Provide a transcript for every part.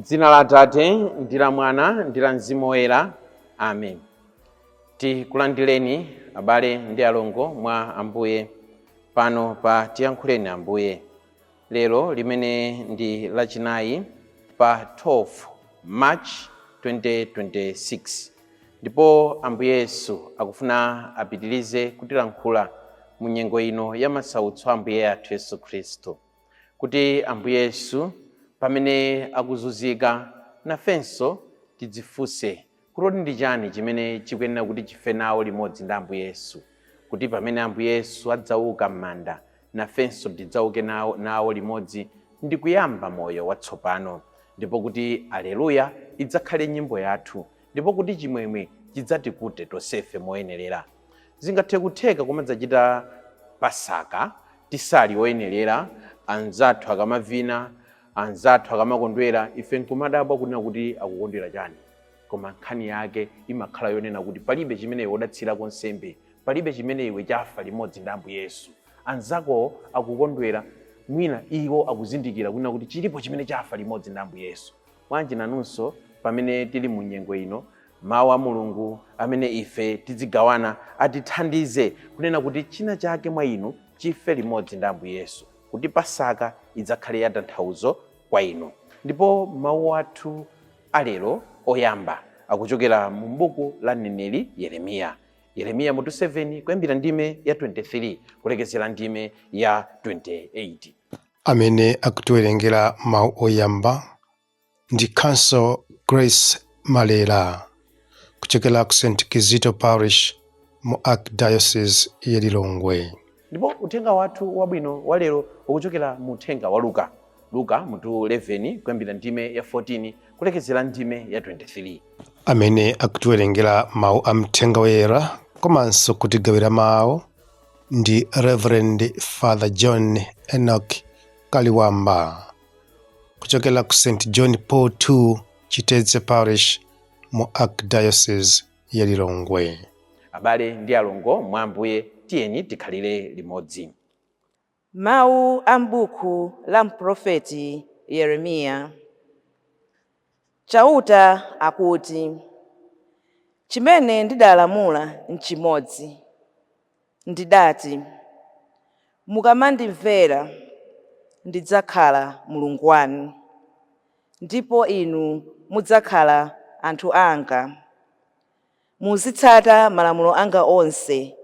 M'dzina la Atate ndi la Mwana ndi la Mzimu Woyera, amen. Tikulandireni abale ndi alongo mwa Ambuye pano pa Tiyankhuleni Ambuye lero limene ndi Lachinayi pa 12 March 2026. Ndipo Ambuye Yesu akufuna apitirize kutilankhula mu nyengo ino ya masautso a Ambuye athu Yesu Khristu, kuti Ambuye Yesu pamene akuzunzika, nafenso tidzifunse kuti kodi ndi chani chimene chikuyenera kuti chife nawo limodzi ndi Ambuye Yesu, kuti pamene Ambuye Yesu adzauka m'manda, nafenso tidzauke nawo limodzi ndi kuyamba moyo watsopano, ndipo kuti Aleluya idzakhale nyimbo yathu, ndipo kuti chimwemwe chidzatikute tonsefe moyenerera. Zingathe kutheka kumadzachita Pasaka tisali oyenerera, anzathu akamavina, anzathu akamakondwera, ife nkumadabwa kunena kuti akukondwera chani. Koma nkhani yake imakhala yonena kuti palibe chimene iwe udatsirako nsembe, palibe chimene iwe chafa limodzi ndi Ambuye Yesu. Anzakowo akukondwera, mwina iwo akuzindikira kunena kuti chilipo chimene chafa limodzi ndi Ambuye Yesu. Bwanji nanunso pamene tili mu nyengo ino, mawu a Mulungu amene ife tidzigawana atithandize kunena kuti china chake mwa inu chife limodzi ndi Ambuye Yesu, kuti Pasaka idzakhale ya tanthauzo kwa inu. Ndipo mawu athu alero oyamba akuchokera mu buku la mneneri Yeremiya. Yeremiya mutu 7 kuyambira ndime ya 23 kulekezera ndime ya 28. Amene akutiwerengera mawu oyamba ndi Counsel Grace Malera kuchokera ku St Kizito Parish mu Archdiocese ya Lilongwe. Ndipo uthenga wathu wabwino wa lero ukuchokera mu uthenga wa Luka. Luka mutu 11 kuyambira ndime ya 14 kulekezera ndime ya 23. Amene akutiwerengera mawu a mthenga woyera komanso kutigawira mawu ndi Reverend Father John Enoch Kaliwamba kuchokera ku St John Paul II Chitedze Parish mu Archdiocese ya Lilongwe. Abale ndi alongo mwa Ambuye, tiyeni tikhalire limodzi. Mawu a m'buku la mprofeti Yeremiya. Chauta akuti, Chimene ndidalamula nchimodzi. Ndidati, Mukamandimvera, ndidzakhala Mulungu wanu, ndipo inu mudzakhala anthu anga. Muzitsata malamulo anga onse,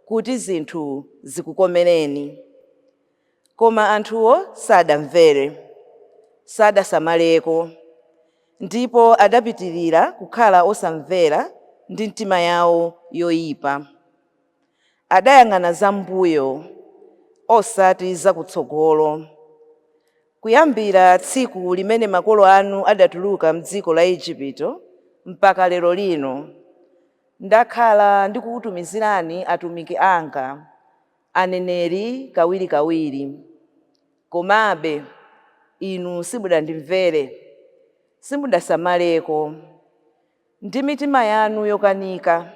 kuti zinthu zikukomereni. Koma anthuwo sadamvere, sadasamaleko, ndipo adapitirira kukhala osamvera ndi mitima yawo yoyipa. Adayang'ana zam'mbuyo, osati zakutsogolo. Kuyambira tsiku limene makolo anu adatuluka m'dziko la Ejipito mpaka lero lino, ndakhala ndikukutumizirani atumiki anga, aneneri kawirikawiri. Komabe inu simudandimvere, simudasamaleko. Ndi mitima yanu yokanika,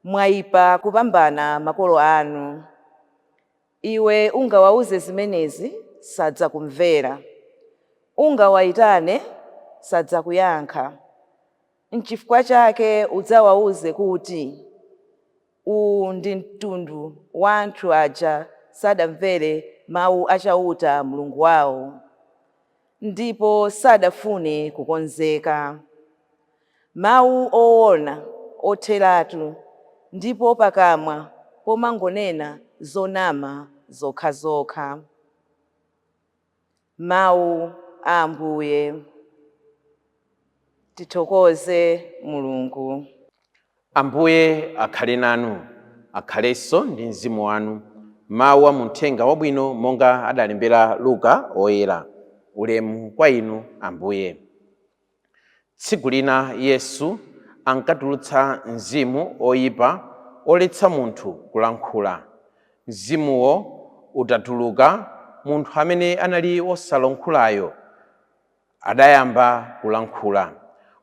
mwayipa kupambana makolo anu. Iwe ungawauze zimenezi, sadzakumvera. Ungawayitane, sadzakuyankha. Nchifukwa chake udzawauze kuti, Uwu ndi mtundu wa anthu aja sadamvere mawu a Chauta Mulungu wawo, ndipo sadafune kukonzeka. Mawu oona otheratu, ndipo pakamwa pomangonena zonama zokhazokha. Mawu a Ambuye. Tithokoze Mulungu. Ambuye akhale nanu. Akhalenso ndi mzimu wanu. Mawu a mu Mthenga Wabwino monga adalembera Luka Woyera. Ulemu kwa inu, Ambuye. Tsiku lina Yesu ankatulutsa mzimu woipa woletsa munthu kulankhula. Mzimuwo utatuluka, munthu amene anali wosalankhulayo adayamba kulankhula,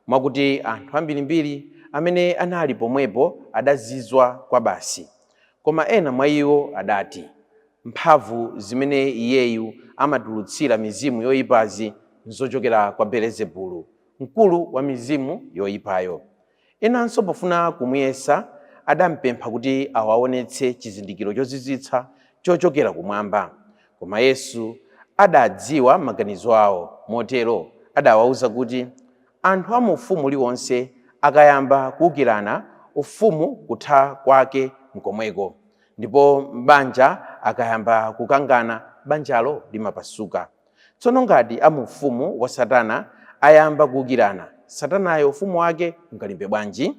mwakuti anthu ambirimbiri amene anali pomwepo adazizwa kwabasi. Koma ena mwa iwo adati, Mphamvu zimene iyeyu amatulutsira mizimu yoipazi nzochokera kwa Belezebulu, mkulu wa mizimu yoyipayo. Enanso pofuna kumuyesa adampempha kuti awaonetse chizindikiro chozizwitsa chochokera kumwamba. Koma Yesu adadziwa maganizo awo, motero adawawuza kuti, anthu a mu ufumu uliwonse akayamba kuwukirana, ufumu kutha kwake nkomweko, ndipo m'banja akayamba kukangana, banjalo limapasuka. Tsono ngati a mu ufumu wa Satana ayamba kuwukirana, Satanayo ufumu wake ungalimbe bwanji?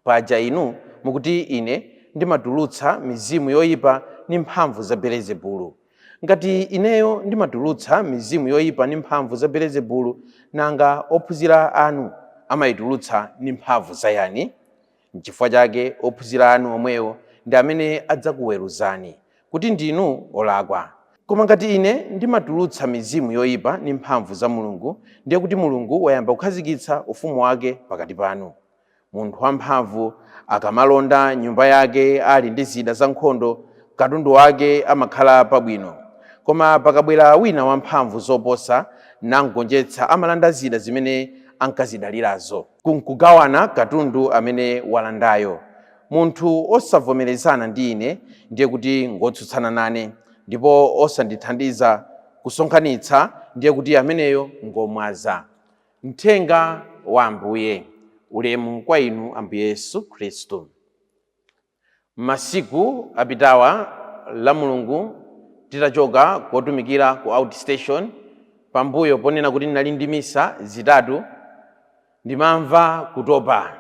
Paja inu mukuti ine ndimatulutsa mizimu yoyipa ndi mphamvu za Belezebulu. Ngati ineyo ndimatulutsa mizimu yoyipa ndi mphamvu za Belezebulu, nanga ophunzira anu amayitulutsa ndi mphamvu za yani? Nchifukwa chake ophunzira anu omwewo ndi amene adzakuweruzani kuti ndinu olakwa. Koma ngati ine ndimatulutsa mizimu yoyipa ndi mphamvu za Mulungu, ndiye kuti Mulungu wayamba kukhazikitsa ufumu wake pakati panu. Munthu wamphamvu akamalonda nyumba yake ali ndi zida za nkhondo, katundu wake amakhala pabwino. Koma pakabwera wina wamphamvu zoposa namgonjetsa, amalanda zida zimene ankazidalirazo, nkugawana katundu amene walandayo. Munthu osavomerezana ndi ine ndiye kuti ngotsutsana nane, ndipo osandithandiza kusonkhanitsa ndiye kuti ameneyo ngomwaza. Mthenga wa Ambuye. Ulemu kwa inu Ambuye Yesu Khristu. Masiku apitawa, la Mulungu, titachoka kotumikira ku outstation, pambuyo ponena kuti ndinali ndi misa zitatu, ndimamva kutopa.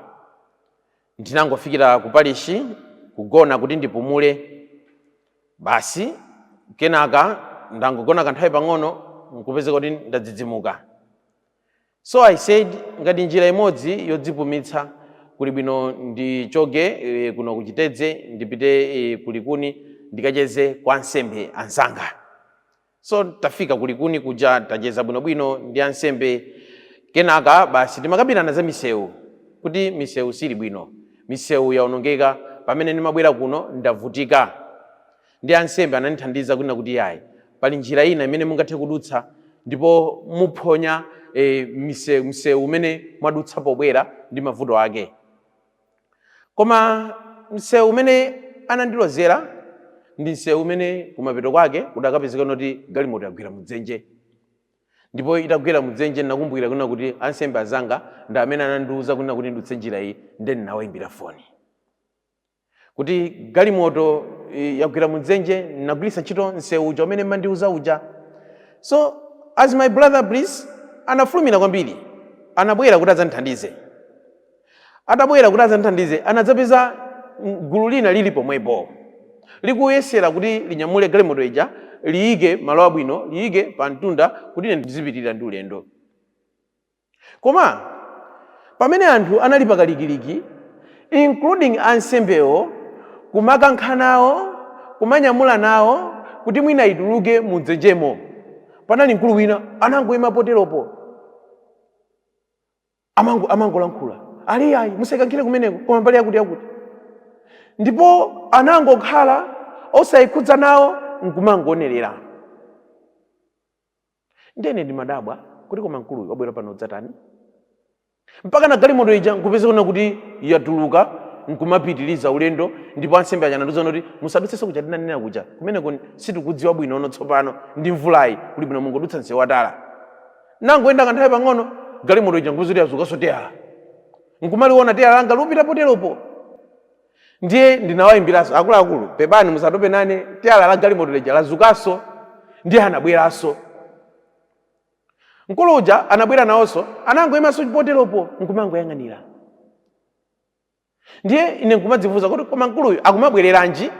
Ndinangofikira ku parishi kugona kuti ndipumule basi. Kenaka ndangogona kanthawi pang'ono, nkupezeka kuti ndadzidzimuka. So I said, ngati njira imodzi yodzipumitsa, kuli bwino ndichoke kuno kuchitedze, ndipite kulikuni, ndikacheze kwa ansembe anzanga. So tafika kulikuni kuja, tacheza bwinobwino ndi ansembe. Kenaka basi timakambirana za misewu, kuti misewu sili bwino, misewu yaonongeka. Pamene ndimabwera kuno ndavutika, ndi ansembe anandithandiza kunena kuti yayi, pali njira ina imene mungathe kudutsa ndipo muphonya msewu umene mwadutsa pobwera ndi mavuto ake. Koma msewu umene anandilozera ndi msewu umene kumapeto kwake kudakapezeka kuti galimoto yagwera mudzenje. Ndipo itagwera mudzenje, ndinakumbukira kunena kuti ansembe azanga ndi amene anandiwuza kunena kuti ndidutse njira iyi. Nde ndinawayimbira foni kuti galimoto yagwera mudzenje, ndinagwiritsa ntchito msewu uja umene mmandiuza uja. So as my brother, please, anafulumira kwambiri, anabwera kuti adzandithandize. Atabwera kuti adzandithandize, anadzapeza gulu lina lili pomwepo likuyesera kuti linyamule galimoto ija, liyike malo abwino, liyike pa mtunda kuti ine ndizipitirira ndi ulendo. Koma pamene anthu anali pakalikiliki, including ansembewo, kumakankha nawo, kumanyamula nawo kuti mwina ituluke mudzenjemo, panali mkulu wina anangoyima poteropo, amangolankhula ali, "Ayi, musayikankhire kumeneko, koma mbali yakuti yakuti." Ndipo anangokhala osayikhudza nawo, nkumangonerera. Ndene ndimadabwa kuti koma mkuluyu wabwera pano dzatani? Mpaka na galimoto ija nkupezeka kuti yatuluka nkumapitiriza ulendo. Ndipo ansembe aja anandiwuza kuti musadutsenso kuja tinanena kuja, kumeneko sitikudziwa bwino ono tsopano ndi mvulayi, kuli bwino mungodutsa msewu watala. Nangoyenda kanthawi pang'ono, galimoto ija nkupeza kuti yazukanso teyala, nkumaliona teyala langa lupita poteropo. Ndiye ndinawayimbiranso, "Akuluakulu, pepani, musatope nane, teyala la galimoto lija lazukanso." Ndiye anabweranso mkulu uja, anabwera nawonso, anangoyimanso poteropo nkumangoyang'anira. Ndiye ine nkumadzifunsa kuti koma mkuluyu akumabwereranji?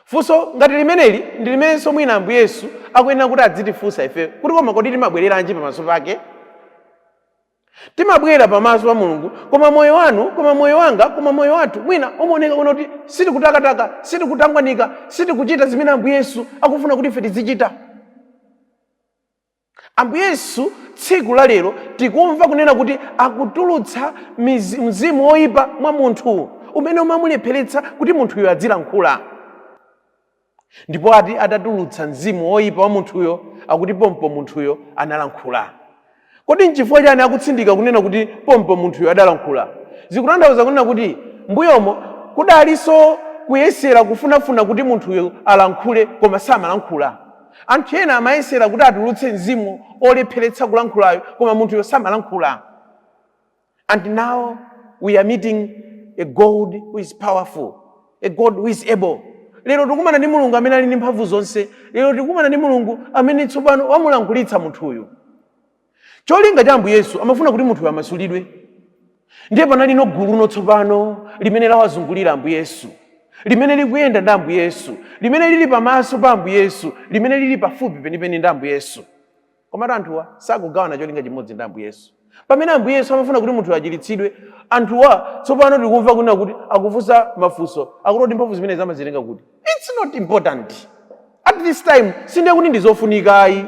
Funso ngati limeneli ndi limenenso mwina Ambuye Yesu akuyenera kuti adzitifunsa ife, kuti koma kodi timabwereranji pamaso pake? Timabwera pamaso pa Mulungu, koma moyo wanu, koma moyo wanga, koma moyo wathu mwina umaoneka kuno kuti sitikutakataka, sitikutangwanika, sitikuchita zimene Ambuye Yesu akufuna kuti ife tizichita. Ambuye Yesu tsiku la lero tikumva kunena kuti akutulutsa mzimu woyipa mwa munthu umene umamulepheretsa kuti munthuyo adzilankhula. Ndipo ati atatulutsa mzimu woyipa wa munthuyo, akuti pompo munthuyo analankhula. Kodi nchifukwa chani akutsindika kunena kuti pompo munthuyo adalankhula? Zikutanthauza kunena kuti mbuyomo kudalinso kuyesera kufunafuna kuti munthuyo alankhule, koma samalankhula. Anthu ena amayesera kuti atulutse mzimu olepheretsa kulankhulayo, koma munthuyo samalankhula. And now we are meeting a God who is powerful, a God who is able. Lero tikumana ndi Mulungu amene ali ndi mphamvu zonse. Lero tikumana ndi Mulungu amene tsopano wamulankhulitsa munthuyu. Cholinga cha Ambuye Yesu, amafuna kuti munthuyu amasulidwe. Ndiye panali gulu tsopano limene lawazungulira Ambuye Yesu, limene likuyenda ndi Ambuye Yesu, limene lili pamaso pa Ambuye Yesu, limene lili pafupi penipeni ndi Ambuye Yesu. Komatu anthuwa sakugawana cholinga chimodzi ndi Ambuye Yesu. Pamene Ambuye Yesu amafuna kuti munthu achiritsidwe, anthuwa tsopano tikumva kunena kuti akufunsa mafunso akuti mphamvu zimene amazitenga kuti. It's not important at this time, sindiye kuti ndi zofunika ayi.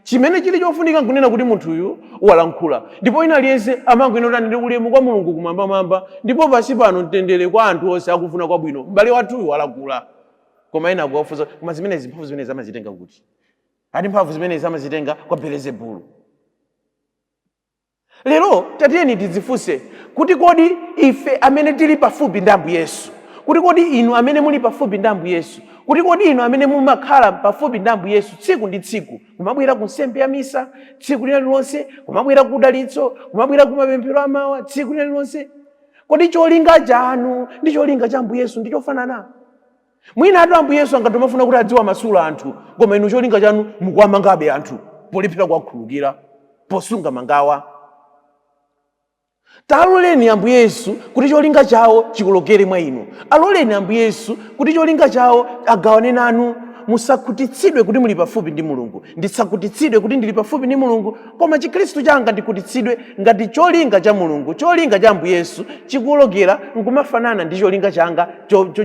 Chimene chili chofunika nkunena kuti munthuyu walankhula, ndipo ina aliyense amangoyenera kuti ulemu kwa Mulungu kumwambamwamba, ndipo pansi pano mtendere kwa anthu onse akufuna kwabwino, m'bale wathuyu walankhula. Koma ena akuwafunsa, koma zimenezi, mphamvu zimenezi amazitenga kuti? Ati mphamvu zimenezi amazitenga kwa Belezebulu. Lero tatiyeni tidzifunse kuti kodi ife amene tili pafupi ndi Ambuye Yesu, kuti kodi inu amene muli pafupi ndi Ambuye Yesu, kuti kodi inu amene mumakhala pafupi ndi Ambuye Yesu tsiku ndi tsiku, kumabwera ku nsembe ya misa tsiku lina lilonse, kumabwera ku udalitso, kumabwera ku mapemphero amawa tsiku lina lilonse, kodi cholinga chanu ndi cholinga cha Ambuye Yesu ndi chofanana? Mwina atu Ambuye Yesu angati amafuna kuti adziwa masula anthu, koma inu cholinga chanu mukuwamangabe anthu polephera kuwakhululukira, posunga mangawa. Taloleni Ambuye Yesu kuti cholinga chawo chikolokere mwa inu. Aloleni Ambuye Yesu kuti cholinga chawo agawane nanu. Musakhutitsidwe kuti muli pafupi ndi Mulungu. Ndisakhutitsidwe kuti ndili pafupi ndi Mulungu, koma Chikhristu changa ndikhutitsidwe ngati cholinga cha Mulungu, cholinga cha Ambuye Yesu chikuwolokera nkumafanana ndi cholinga changa,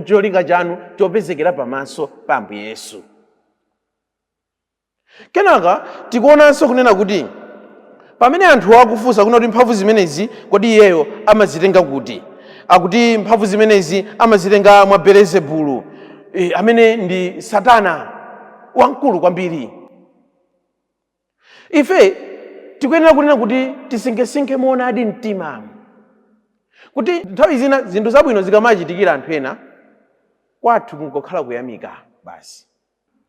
cholinga chanu chopezekera pamaso pa Ambuye Yesu. Kenaka tikuonanso kunena kuti pamene anthu akufunsa kuna kuti mphamvu zimenezi kodi iyeyo amazitenga kuti, akuti mphamvu zimenezi amazitenga mwa Belezebulu, amene ndi Satana wamkulu kwambiri. Ife tikuyenera kunena kuti tisinkhesinkhe moonadi mtima kuti nthawi zina zinthu zabwino zikamachitikira anthu ena, kwathu kungokhala kuyamika basi.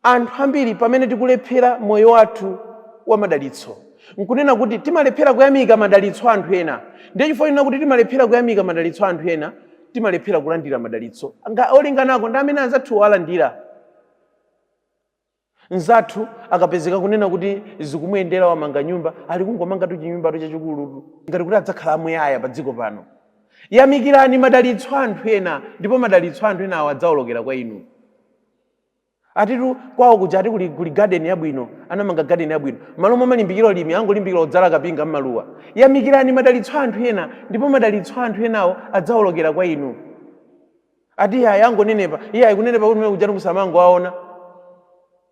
Anthu ambiri pamene tikulephera moyo wathu wa madalitso, nkunena kuti timalephera kuyamika madalitso anthu ena. Ndiye chifukwa china kuti timalephera kuyamika madalitso anthu ena, timalephera kulandira madalitso olinganako ndi amene anzathu alandira. Nzathu akapezeka kunena kuti zikumuyendera, wamanga nyumba, ali kungomanga tu chinyumbatu chachikulutu ngati kuti adzakhala amuyaya pa dziko pano. Yamikirani madalitso anthu ena, ndipo madalitso anthu ena awo adzawolokera kwa inu. Atitu kwawo kuja ati kuli garden yabwino, anamanga garden yabwino. Malo momwe amalimbikira ulimi, angolimbikira kudzala kapinga m'maluwa. Yamikirani madalitso anthu ena, ndipo madalitso anthu enawo adzawolokera kwa inu. Ati iye ayangonenepa, iye ayikunenepa kuti kujatu musamango aona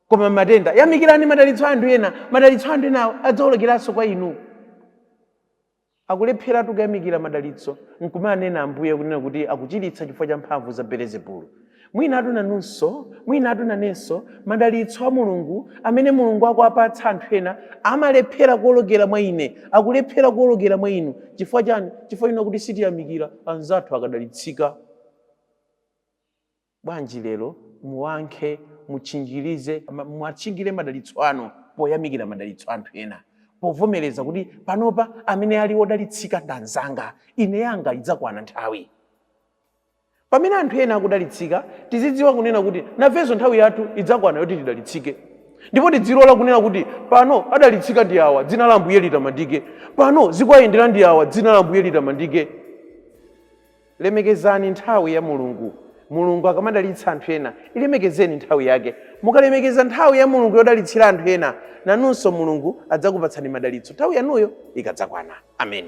koma matenda. Yamikirani madalitso anthu ena, madalitso anthu enawo adzawolokeranso kwa inu. Akulepheratu kuyamikira madalitso, nkumanena Ambuye kunena kuti akuchiritsa chifukwa cha mphamvu za Belezebulu. Mwinatu nanunso, mwinatu nanenso, madalitso a Mulungu amene Mulungu akuwapatsa anthu ena amalephera kuwolokera mwa ine, akulephera kuwolokera mwa inu. Chifukwa chani? Chifukwa china kuti sitiyamikira anzathu akadalitsika. Bwanji lero muwankhe, mutchinjirize, mwatchingire madalitso anu poyamikira madalitso anthu ena, povomereza kuti panopa amene ali odalitsika ndi anzanga, ine yanga idzakwana nthawi. Pamene anthu ena akudalitsika, tizidziwa kunena kuti nafenso nthawi yathu idzakwana yoti tidalitsike, ndipo tidzilola kunena kuti pano adalitsika ndi awa, dzina la Ambuye litamandike. Pano zikuwayendera ndi awa, dzina la Ambuye litamandike. Lemekezani nthawi ya Mulungu. Mulungu akamadalitsa anthu ena, ilemekezeni nthawi yake. Mukalemekeza nthawi ya Mulungu yodalitsira anthu ena, nanunso Mulungu adzakupatsani madalitso nthawi yanuyo ikadzakwana. Amen.